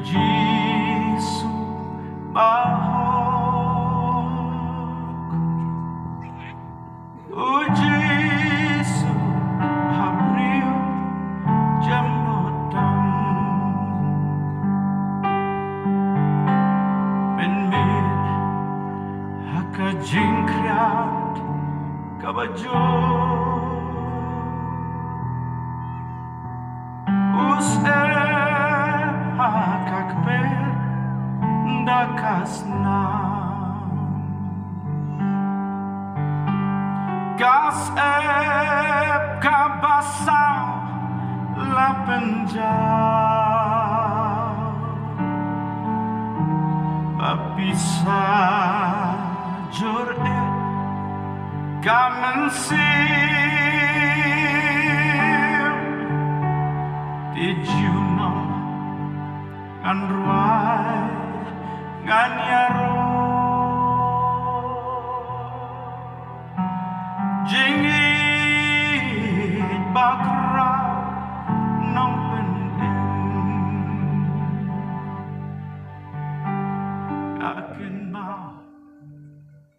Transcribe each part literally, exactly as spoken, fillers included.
Jisu bahok. O Jisu bhabriew jemdotam. Pynmih ha ka jingkhriat kaba jur. U sep ha ka kper da ka snam. Ka sep kaba saw la pynjaw. Ba pisa jur eh ka mynsiem. Te junom ngan rwai ngan ïaroh. Jingïeit bakhraw nongpynim. Ka kynmaw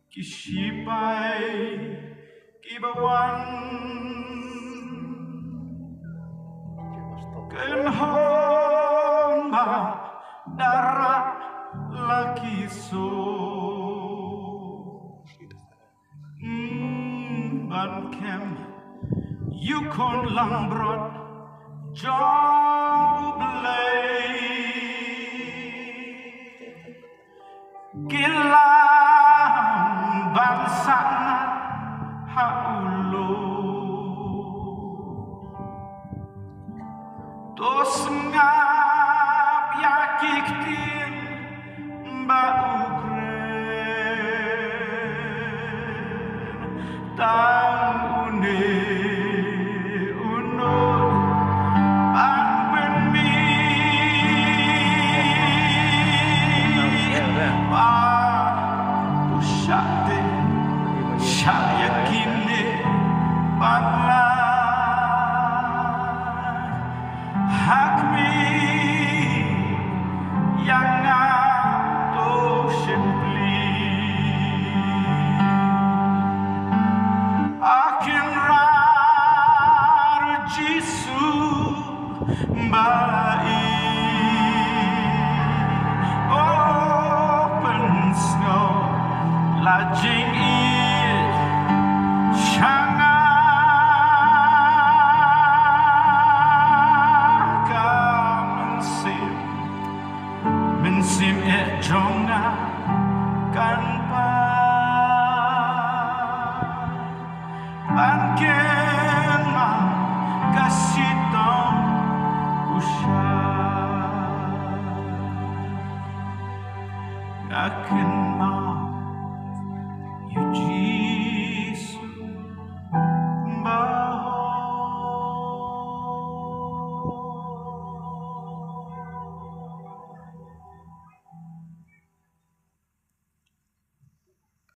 ki shipai kiba wan kynhun ba da rah la ki soo. Mm, ban kem ïa u khun langbrot jong U Blei. Ki lam ban sahnarphna ha u lum. To sngap ïa ki kti